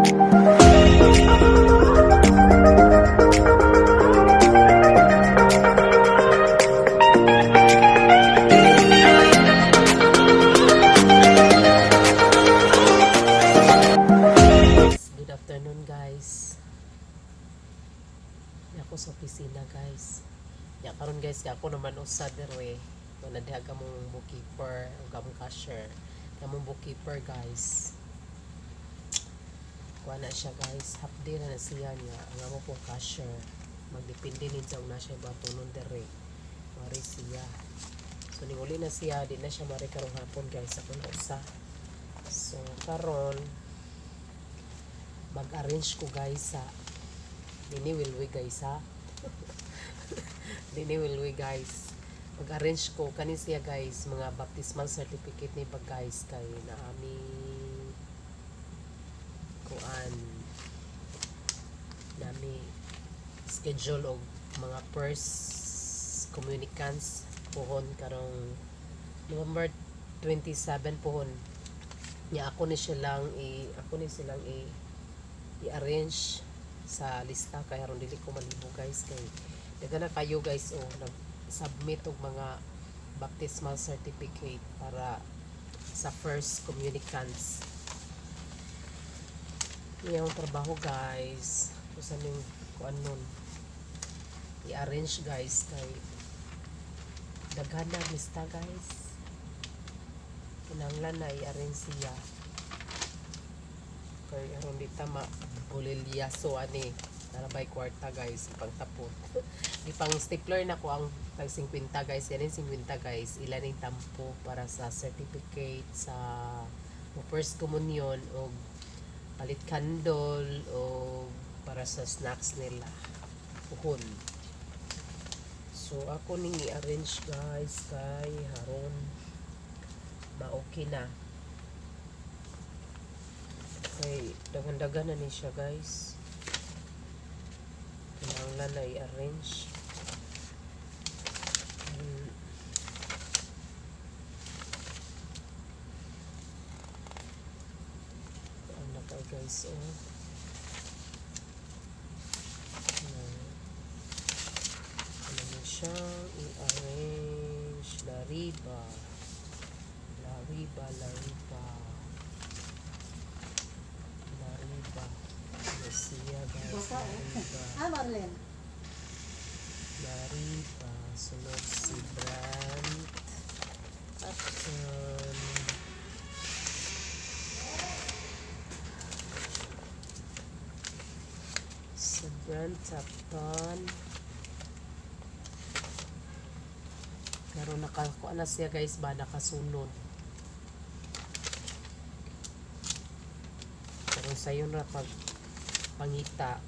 Good afternoon, guys. Ako sa opisina, guys. Ya karon, guys, kay ako naman usa diri. Wala diha kamong bookkeeper o kamong cashier. Kamong bookkeeper, guys. Kuha na siya, guys. Half day na na siya niya. Ang amo pong cashier. Magdepende ni sa una siya batunon diri. Mari siya. So ning uli na siya, di na siya mari karong hapon, guys. Ako na usa. So karon mag-arrange ko, guys, sa dini will we, guys, ha. Dini will we, guys, mag-arrange ko kani siya, guys, mga baptismal certificate ni ba, guys, kay naami kuan nami schedule og mga first communicants puhon karong November 27 puhon niya. Ako ni silang i i-arrange sa lista kay aron dili ko malibo, guys, kay daghan na kayo, guys, oh, nag-submit og mga baptismal certificate para sa first communicants. Iyang trabaho, guys, kung saan yung kuan nun i-arrange, guys, kay daghan na lista, guys. Kinahanglan na i-arrange siya kay aron di ta ma bulilyaso ani. Para bay kwarta, guys, pangtapot di pang stapler na ko ang tag 50, guys. Yan yung 50, guys, ilan yung tampo para sa certificate sa mo first communion o palit candle o para sa snacks nila puhon. So ako ning i-arrange, guys, kay haron ma-okay na, kay daghan-daghan na ni siya, guys. Kinahanglan na i-arrange. Ano pa, guys, oh. Ano na siyang i-arrange. Lariba, lariba, lariba, lariba. Ano siya, guys? Basta, eh. Lariba. Ah, Marlene. Lariba. Sunod si Brant Upton. Si Brant Upton. Pero nakakuha na siya, guys, ba, nakasunod. Pero sayo na pag pangita,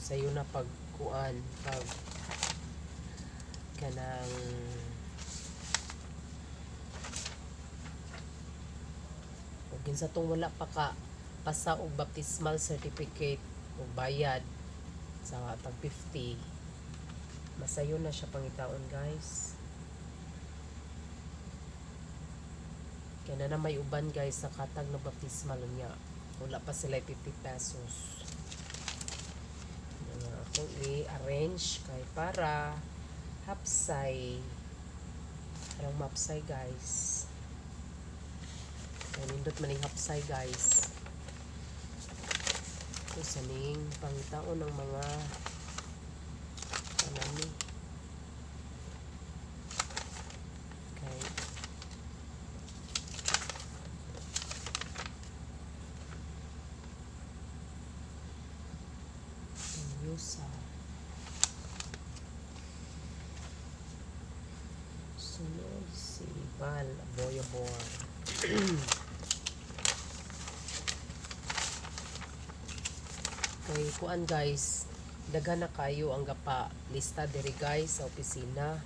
sayo na pag kuan, pag kanang ug kinsa tong wala pa ka pasa og baptismal certificate o bayad sa tag 50, masayo na siya pangitaon, guys, kaya na na may uban, guys, sa katag na baptismal niya wala pa sila 50 pesos. Nga akong i-arrange kay para hapsay. Parang mapsay, guys, kay nindot maning hapsay, guys. Ito sa ning pangitaon ng mga kanami kay Yusa. Sunod si Val Boyobor. Kay kuan, guys, daghan na kayo ang gapa lista diri, guys, sa opisina.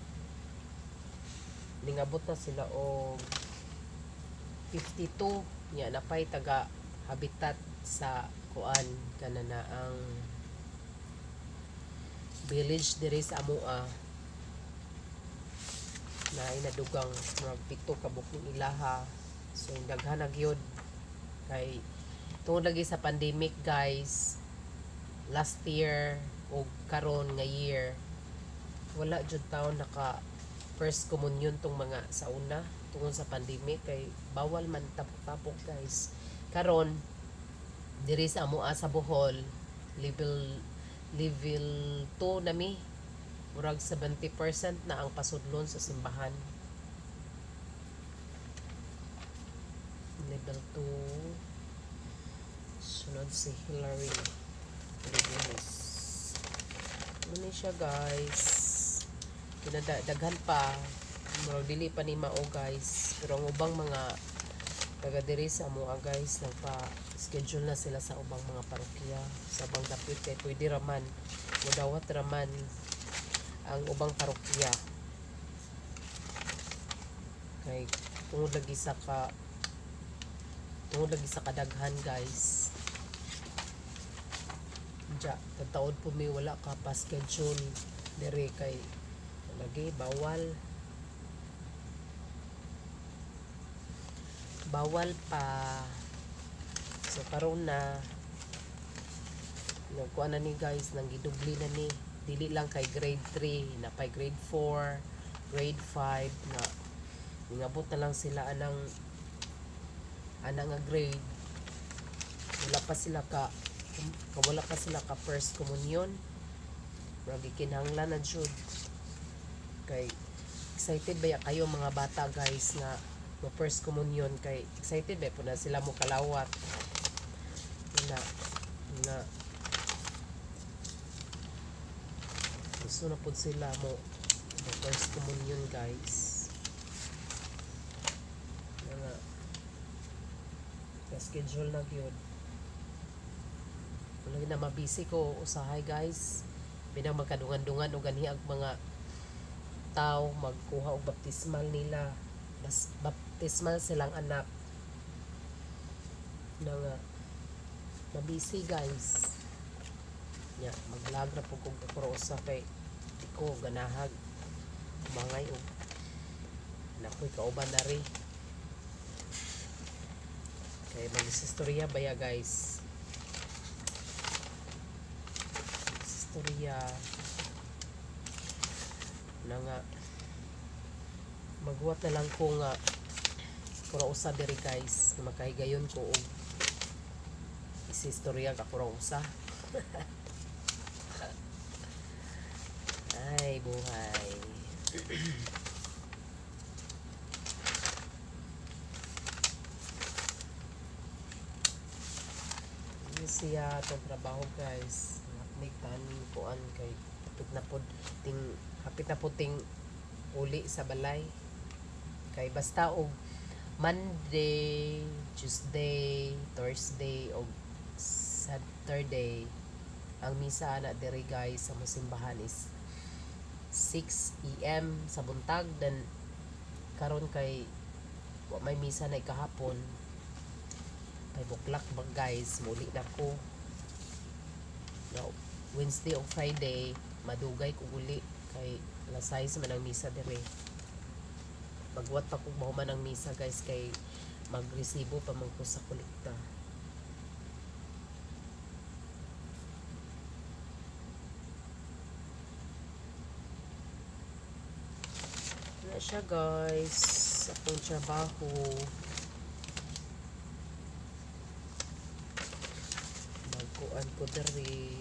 Ningabot na sila og 52 nya napay taga habitat sa kuan kana na ang village diri sa amoa na inadugang mga 7 ka buking ilaha. So daghan na gyud kay Tungod lagi sa pandemic guys, last year o karon nga year, wala jud taon naka first communion tong mga sa una tungod sa pandemic kay bawal man tapok-tapok guys. Karon diri sa amoa sa Bohol, level level 2 nami, murag 70% na ang pasudlon sa simbahan. Level 2. Sunod si Hillary Rodriguez. Ano siya guys, kinadaghan pa, murag dili pa ni mao guys, pero ang ubang mga taga diri sa amoa guys, nagpa schedule na sila sa ubang mga parokya sa ubang dapit kay pwede raman, mudawat raman ang ubang parokya kay tungod lagi sa kadaghan guys. Ja, taod po mi wala ka pa schedule diri kay lagi bawal, bawal pa. So karon na nagkuha na ni guys, nang gidubli na ni, dili lang kay grade 3 na pay grade 4, grade 5 na ningabot na lang sila anang ana nga grade. Wala pa sila ka wala pa sila ka first communion. Murag gikinahanglan na jud kay excited ba ya kayo mga bata guys nga mo first communion, kay excited ba po na sila mo kalawat na nga gusto na pud sila mo mo first communion guys. Nga nga schedule na gyud. Wala na mabisi ko usahay guys, binang magkadungan-dungan og ganhi ang mga tao magkuha og baptismal nila, bas baptismal silang anak na nga mabisi guys. Nya mag-vlog ra pud kog ako usa kay di ko ganahag mangay og nakoy kauban na ri kay mag-istorya baya guys, istorya na nga maghuwat na lang ko nga kura usa diri guys, makahigayon ko og isistorya ka kura usa. Ay buhay. Ini siya atong trabaho guys, hapnig taning kuan kay hapit na pod ting hapit na pod ting uli sa balay kay basta og Monday, Tuesday, Thursday og Saturday ang misa na diri guys sa simbahan is 6 AM sa buntag. Then karon kay wa may misa na ikahapon, 5 o'clock ba guys muli na ko. No, Wednesday o Friday madugay ko uli kay alas 6 man ang misa diri. Magwat pa kog mahuman ang misa guys kay magresibo pa man ko sa kolekta. Na siya guys akong trabaho. Magkuan ko diri,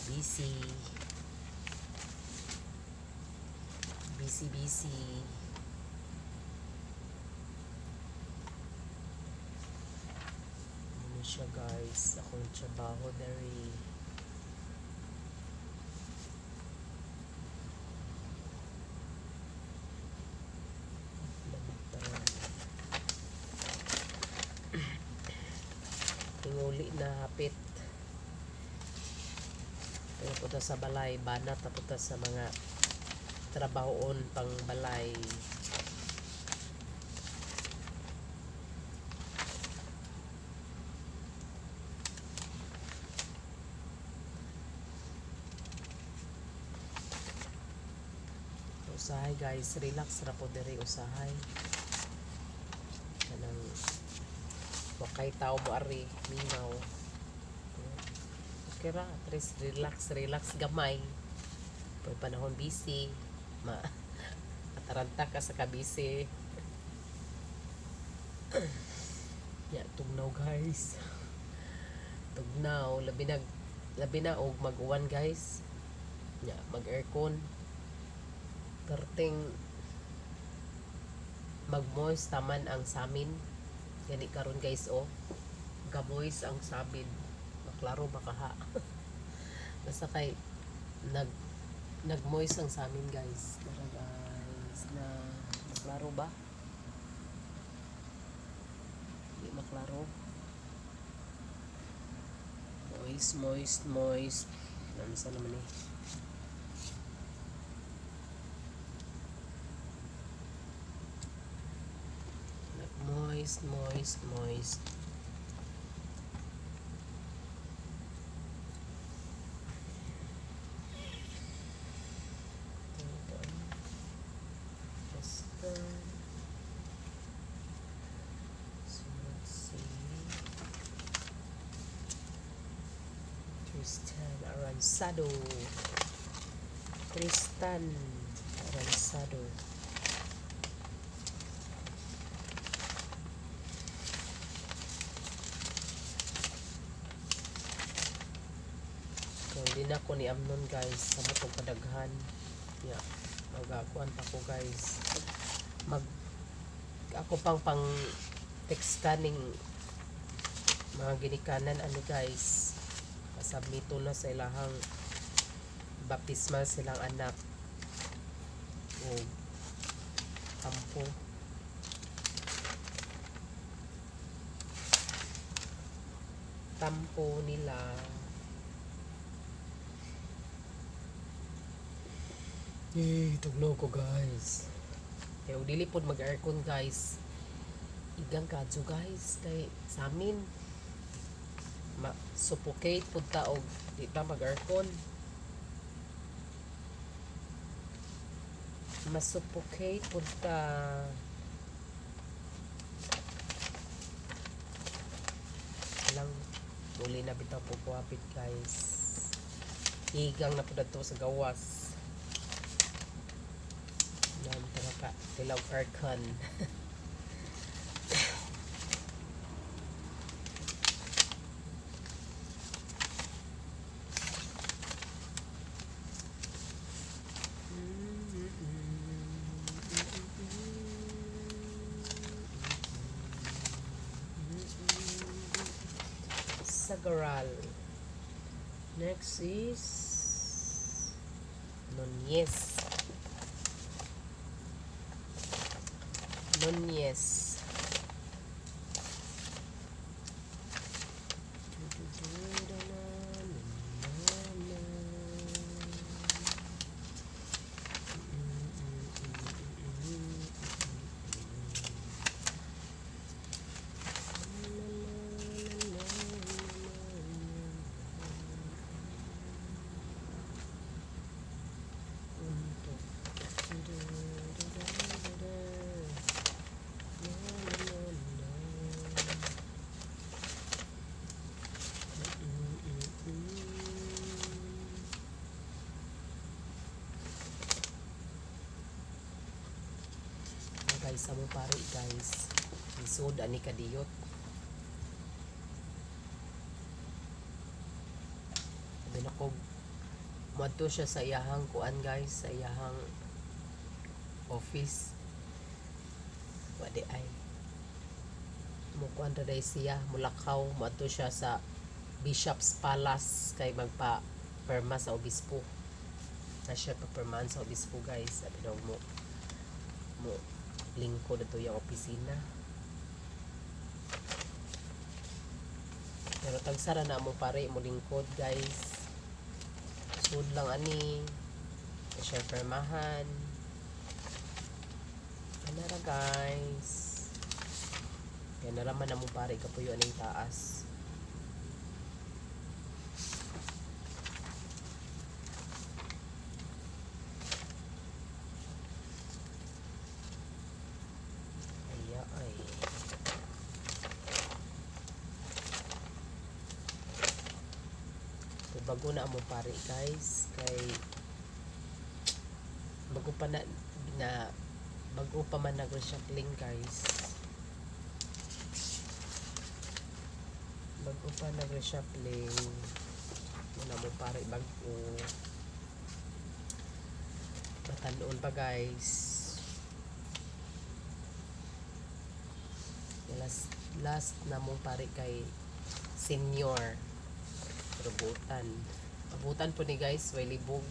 busy busy busy. Ano siya guys akong trabaho diri. Tinguli na hapit. Pero punta sa balay, banat na punta sa mga trabahoon pang balay. Usahay guys, relax ra po diri usahay. Kanang Kay tao mo ari mingaw. Okay ra, at least relax relax gamay. Pag panahon busy, ma ataranta ka sa kabisi. Ya, tugnaw guys. Tugnaw, labi na og mag-uwan guys. Ya, mag-aircon. Perting mag-moist taman ang samin. Gani karon guys, oh. Gamoist ang samin. Maklaro makaha. Basta kay nag-moist ang samin guys. Tara guys, na maklaro ba? Di maklaro. Moist, moist, moist. Ano naman eh. Nag-moist, moist, moist. Ito, basta. Sunod si Tristan Aranzado. Tristan Aranzado. Kung hindi na ako ni Amnon guys, sa matong kadaghan. Ya, magakuan pa ko guys. Mag ako pang pang text scanning mga ginikanan ani guys. Pasubmito na sa ilahang baptismal silang anak o tampo. Tampo nila. Eh, tugnaw ko guys. Kaya dili pod mag-aircon guys. Igang kadyo guys kay sa amin ma-suffocate pud ta og di ta mag-aircon. Ma-suffocate pud ta. Lang uli na bitaw po kuhapit guys. Igang na pud adto sa gawas. Nan tara ka tilaw aircon. Sagaral. Next is Nunez. Nunez. Guys, sa mo pare guys. Lisod ani kadiyot. Sabi na ko, muadto siya sa iyahang kuan guys, sa iyahang office. Wadi ay. Mukuan ra day siya, mulakaw, muadto siya sa Bishop's Palace kay magpa perma sa obispo. Na siya papermahan sa obispo guys. Sabi na mo mo lingkod ato yung opisina. Pero tagsara na mo pare mo lingkod guys. Sud lang ani. Siya permahan. Ano ra guys. Kaya naraman na mo pare kapuyo aning taas. Ay ay. Bago na among pari, guys, kay bago pa na, na bago pa man nag-reshuffling, guys. Bago pa nag-reshuffling muna mo pare, bago batanon pa, guys. Last last na mong pare kay senior, pero butan abutan po ni, guys, way libog.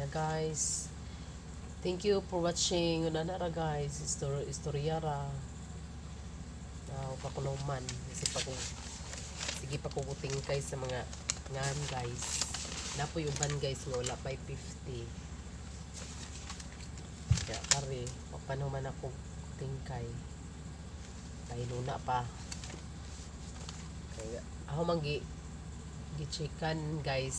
Yeah, guys. Thank you for watching. Una na ra, guys. Istorya, istorya ra. Pakuloman. Kasi pa kung sige pa ko tingkay sa mga ngan, guys. Napoy uban, guys, nga wala pa 50. Kaya pare, paano man ako tingkay. Pahinuna pa. Kaya ako man gi gicheckan, guys.